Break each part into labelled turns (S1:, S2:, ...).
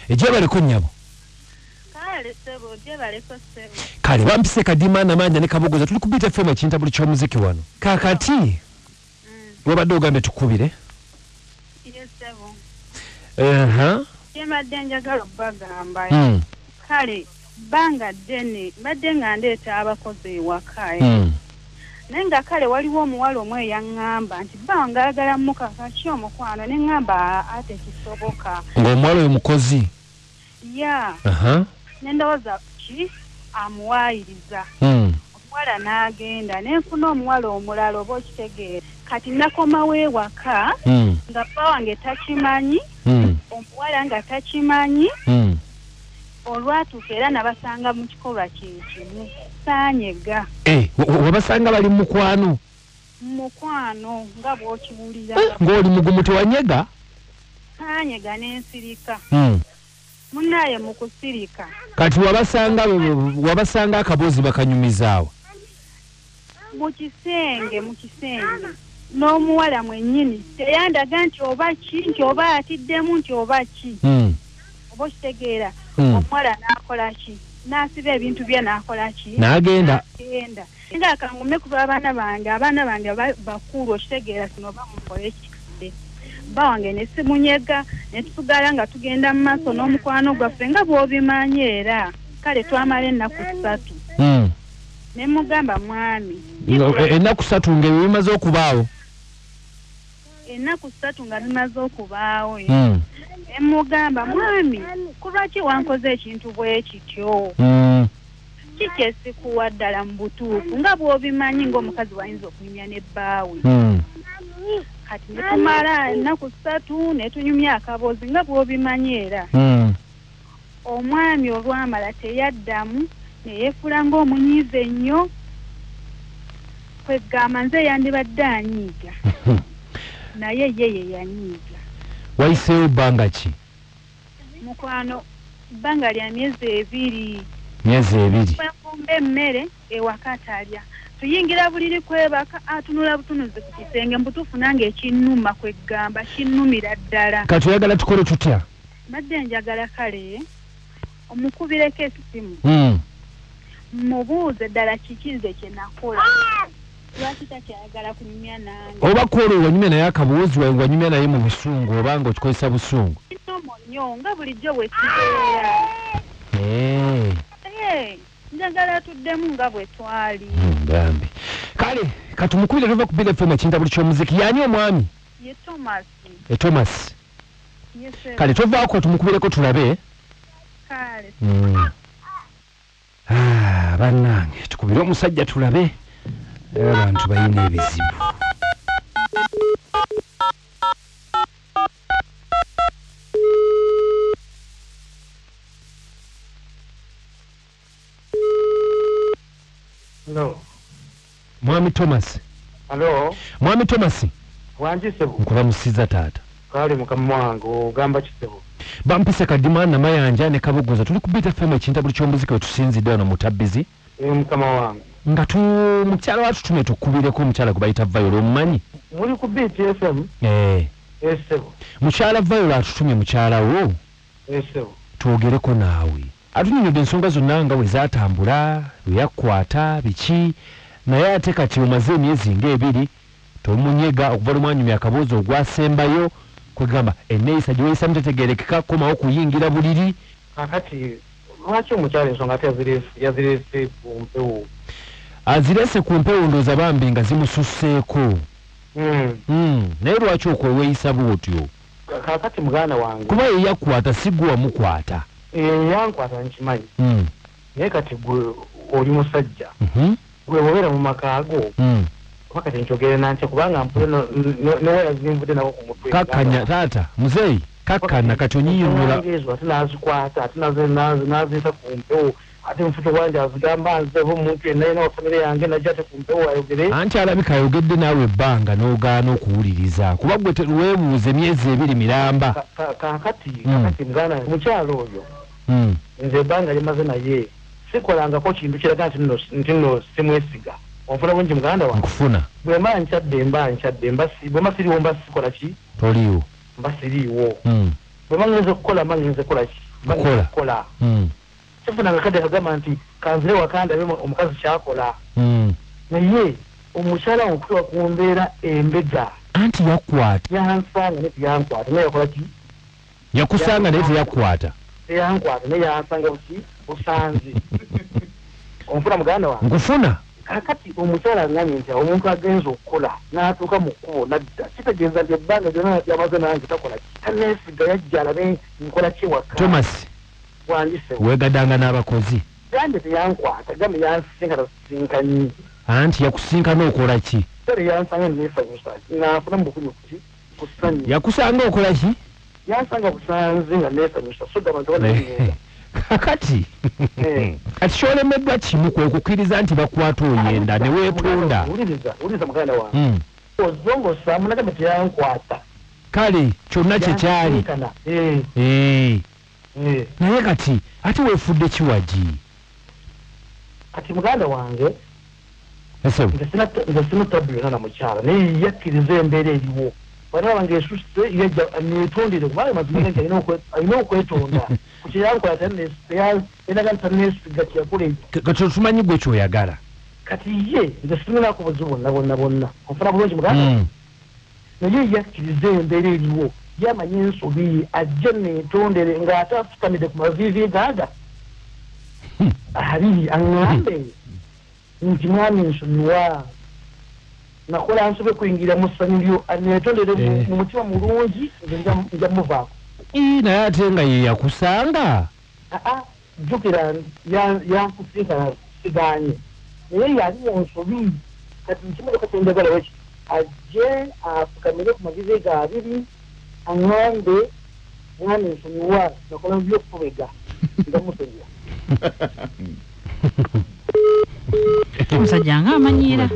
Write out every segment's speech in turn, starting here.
S1: Ejebaleko nnyabo.
S2: Kale ssebo, gyebaleko ssebo.
S1: Kale bampise Kadima Namanja ne Kabogoza, tuli ku Beat FM ekintabuli ky'omuziki wano. Kaakati wabadde ogambye tukubire?
S2: Ye ssebo.
S1: Aha.
S2: Kyembadde njagala obbagamba. Kale bbanga ddene mbadde nga ndeeta abakozi ewaka. Naye nga kale waliwo omuwala omu eyaŋŋamba nti bba wange ayagala mmukaka ki omukwano, ne ŋŋamba ate kisoboka.
S1: Ng'omuwala oyo mukozi?
S2: Ya. Ne ndowooza ki amuwaayiriza. Omuwala n'agenda, ne nfuna omuwala omulala oba okitegeera. Kati nakomawo ewaka nga bba wange takimanyi, omuwala nga takimanyi. Olwatuuka era nabasanga mu kikolwa kye kimu, saanyega.
S1: Wabasanga bali mu mukwano?
S2: Mukwano nga bw'okiwulira.
S1: Ng'oli mugumu tewanyega?
S2: Saanyega ne nsirika. Munnaye mu kusirika.
S1: Kati wabasanga akaboozi bakanyumizaawa?
S2: Mu kisenge, mu kisenge. N'omuwala mwennyini teyandaga nti oba ki, nti oba atiddemu, nti oba ki. Oba okitegeera. Omuwala n'akola ki? N'asiba ebintu bye n'akola ki?
S1: N'agenda.
S2: N'agenda. Nga akangume ku lw'abaana bange, abaana bange bakulu okitegeera kino oba mukole ki? Bba wange ne simunyega, ne tusigala nga tugenda mu maaso n'omukwano gwaffe nga bw'obimanyi era. Kale twamala ennaku 3. Ne mugamba mwami.
S1: Ennaku 3 ng'ebyo bimaze okubaawo?
S2: Ennaku 3 nga bimaze okubaawo. Ne mugamba mwami, ku lwaki wankoze ekintu bwe kityo? Kiki esikuwa ddala mu butuufu nga bw'obimanyi ng'omukazi wayinza okunyumya ne bbaawe. Kati ne tumala ennaku 3 ne tunyumya akaboozi nga bw'obimanyi era. Omwami olwamala teyaddamu, ne yeefuula ng'omunyiize ennyo. Kwegamba nze yandibadde anyiiga. Naye ye ye yanyiiga.
S1: Wayiseewo bbanga ki?
S2: Mukwano, bbanga lya myezi 2.
S1: Myezi 2.
S2: Nfumba emmere ewaka talya. Tuyingira buliri kwebaka, atunula butunuzi ku kisenge, mbutuufu nange ekinnuma kwegamba kinnumira ddala.
S1: Kati oyagala tukole tutya?
S2: Mbadde njagala kale omukubireko essimu. Mubuuze ddala kiki nze kye nakola. Lwaki takyayagala kunyumya nange?
S1: Oba kwolwo wanyumya naye akaboozi, wanyumya naye mu busungu oba ng'okikozesa busungu?
S2: Kinnomo nnyo nga bulijjo bwe kibeera. Njagala tuddemu nga bwe twali.
S1: Bambi. Kale katumukubire tuva ku Beat FM ekintabuli ky'omuziki. Y'ani omwami?
S2: Ye Thomas.
S1: Thomas.
S2: Yes, sir.
S1: Kale tovaako tumukubireko tulabe.
S2: Kale.
S1: Bannange tukubire omusajja tulabe. Abantu balina ebizibu.
S3: Hello.
S1: Mwami Thomas.
S3: Hello.
S1: Mwami Thomas.
S3: Wangi ssebo.
S1: Nkulamusiza taata.
S3: Kale mukama wange ogamba ki ssebo?
S1: Bampise Kadima Namayanja ne Kabogoza, tuli ku Beat FM ekintabuli ky'omuziki we tusinzidde wano mu Tabbizi.
S3: Mukama wange.
S1: Nga mukyala watutumye tukubireko omukyala gwe bayita Viola, omumanyi?
S3: Muli ku Beat FM? Ssebo.
S1: Mukyala Viola atutumye mukyala wo.
S3: Ssebo.
S1: Twogereko naawe. Atunnyonnyodde ensonga zonna nga bwe zaatambula, bwe yakkwata, biki, naye ate kati omaze emyezi ng'ebiri tomunyega okuva lw'omwanyumya akaboozi ogwasembayo, kwegamba enneeyisa gye weeyisamu tetegeerekeka, komawo kuyingira buliri.
S3: Kaakati lwaki omukyala ensonga ate yazireese ku mpewo?
S1: Azireese ku mpewo ndowooza bambi nga zimususseeko. Naye lwaki okweweeyisa bw'otyo?
S3: Kaakati muganda wange.
S1: Kuba ye yakkwata si ggwe wamukwata.
S3: Yankwata nkimanyi. Naye kati gwe oli musajja. Gwe bw'obeera mu maka go. Oba kati nkyogere nantya kubanga mpule ne waya zinvudde nabo ku mutwe.
S1: Kakkanya taata, muzeeyi, kakkana kati onyinyonnyola.
S3: Ate n'azikwata, ate n'azireeta ku mpewo. Ate mufuto wange azigamba nze oba omuntu yenna yenna wa famire yange najja ate ku mpewo ayogere.
S1: Anti alabika ayogedde naawe ebbanga n'ogaana okuwuliriza. Kuba gwe weebuuza emyezi 2 miramba.
S3: Kaakati muganda wange, mukyala oyo Nze ebbanga limaze naye sikolangako kintu kiraga nti nno simwesiga. Onfuna bungi muganda wange?
S1: Nkufuna.
S3: Bwe mba nkyadde bwe mba siriiwo mba sikola ki?
S1: Toliiwo.
S3: Mba siriiwo. Bwe mba ngenze kukola mba ngenze kukola ki? Mba ngenze kukola. Sifunanga kadde kagamba nti kanzire waka ndabe omukazi kyakola. Naye omukyala okutuuka ku mbeera embega.
S1: Anti yakwata.
S3: Yansanga naye teyankwata naye yakola ki?
S1: Yakusanga naye teyakwata.
S3: Teyankwata naye yansanga buki? Busanzi. Onfuna muganda wange?
S1: Nkufuna.
S3: Kakati omukyala angambye nti omuntu agenza okukola n'atuuka mu kkubo n'adda kitegeeza nti ebbanga lyonna lyamaze nange takola ki? Taneesiga yajja alabe nkola ki waka.
S1: Thomas.
S3: Wandise.
S1: Weegaddanga n'abakozi.
S3: Gambe teyankwata gambe yansinkana sisinkanyi.
S1: Anti yakusinkana okola ki?
S3: Kale yansanga neesanyusa nga nfuna mu bukumi kuki? Ku ssanyu.
S1: Yakusanga okola ki?
S3: Yansanga busanzi nga neesanyusa so gamba nti wala
S1: Kakati kati kyolemeddwa kimu kwe kukkiriza nti bakwata oyenda ne weetonda.
S3: Wuliriza muganda wange. Ozongosa munagambe teyankwata.
S1: Kale kyonna kye kyali. Naye kati ate weefudde kiwagi.
S3: Kati muganda wange nze sina tabbu yonna na mukyala naye yakkiriza embeera eriwo. Bwana wange esusse yajja neetondere kubanga mazima nti alina okwetonda. Ku kye yankola tenaga nti kyeyakola ekyo.
S1: Kati otumanyi gwe kyoyagala.
S3: Kati ye nze simunaako buzibu bwonna bwonna bwonna. Onfuna bulungi muganda? Naye yakkiriza embeera eriwo. Yamanya ensobi ajje neetondere ng'ate afukamidde ku maviivi gaaga abiri aŋŋambe nti mwami nsonyiwa. Nakola nsobe kuyingira mu ssanyu lyo neetondere mu mutima mulungi nze nja muvaako.
S1: Naye ate nga ye yakusanga?
S3: Jjukira yankusinkana sigaanye naye yali mu nsobi. Kati nkimotoka kye njagala weki ajje afukamire ku maviivi ge abiri aŋŋambe mwami nsonyiwa nakola byokubega nja musonyiwa.
S4: Omusajja nga amanyiira.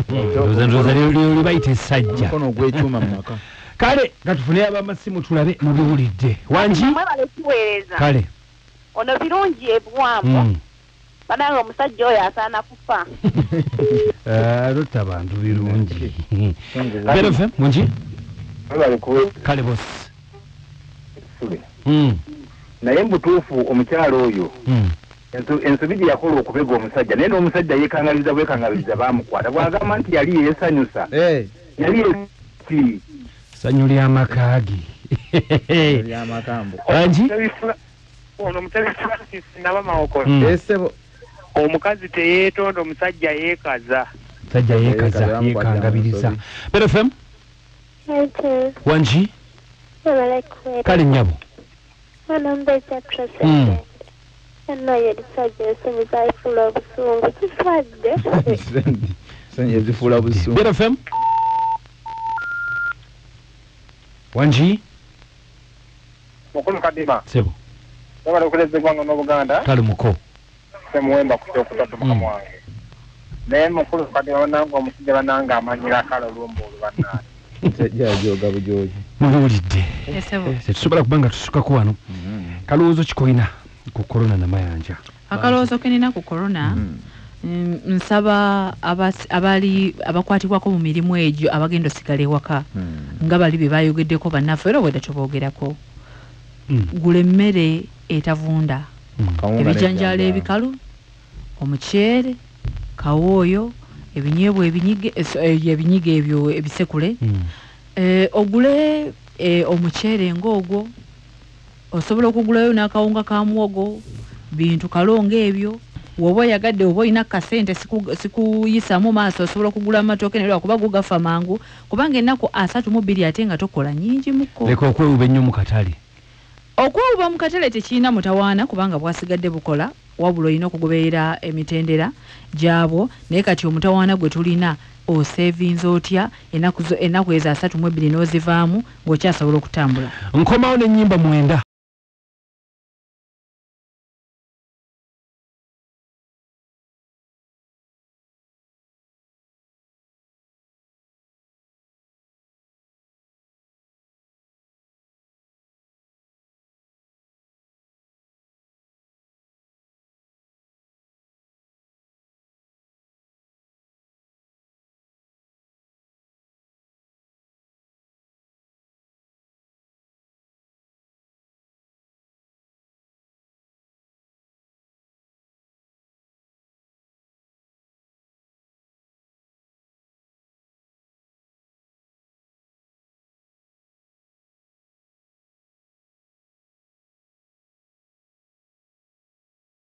S1: Ndowooza lyo bayita essajja.
S5: Omukono ogw'ekyuma mu maka.
S1: Kale katufune abamasimu tulabe mubiwulidde. Wangi?
S6: Mwebale kiweereza.
S1: Kale.
S6: Ono birungi ebiwanvu. Banange omusajja oyo asaana kufa.
S1: Lotta abantu birungi. Berefe, mungi?
S7: Mwebale kuweereza.
S1: Kale boss.
S7: Naye mbutuufu omukyala oyo ensobi gye yakola okubega omusajja naye n'omusajja yeekangabiriza bwekangabiriza baamukwata bw'agamba nti yali yeesanyusa yali ti
S1: ssanyu ly'amaka ge Angi?
S8: Ono Mutebi Francis Nabamawokolo. Omukazi teyeetonda omusajja yeekaza.
S1: Musajja yeekaza yeekangabiriza. Better FM? Wangi? Kale nnyabo.
S9: Naye erisajja ensonyi zafuula obusungu kiswadde.
S5: Ensonyi ezifuula busungu.
S1: Better FM? Wangi?
S8: Mukulu Kadima.
S1: Sebo.
S8: Wabale okuleza eggwanga n'Obuganda.
S1: Kale muko.
S8: Semuwemba ku kyokusatu mukama wange. Naye mukulu Kadima bannange omusajja bannange amanyira kale olumba olwo bannange.
S5: Musajja ajooga bujoogi.
S1: Mubiwulidde. Tetusobola kuba nga tusukako wano. Kalowoozo kikoyina ku korona namayanja.
S4: Akalowoozo ke nina ku korona nsaba abali abakwatibwako mu mirimu egyo abagenda osigala ewaka nga bali be bayogeddeko bannaffe era obwedda toboogerako. Gula emmere etavunda, ebijanjaalo ebikalu, omuceere, kawooyo, ebinyeebwa ebinyige ebyo ebisekule, ogule omuceere ng'ogwo, osobola okugulayo n'akawunga ka muwogo, bintu kalongo ebyo. Woba oyagadde oba olina kasente sikuyisaamu maaso osobola okugula amatooke naye lwakuba go gafa mangu kubanga ennaku 32 ate nga tokola nnyingi muko.
S1: Leka okwewuba ennyo mu katale.
S4: Okwewuba mu katale tekirina mutawaana kubanga bwasigadde bukola wabula olina okugoberera emitendera gyabwo naye kati omutawaana gwe tulina osevinze otya ennaku ezo 32 n'ozivaamu ng'okyasobola okutambula.
S1: Nkomawo n'ennyimba 9.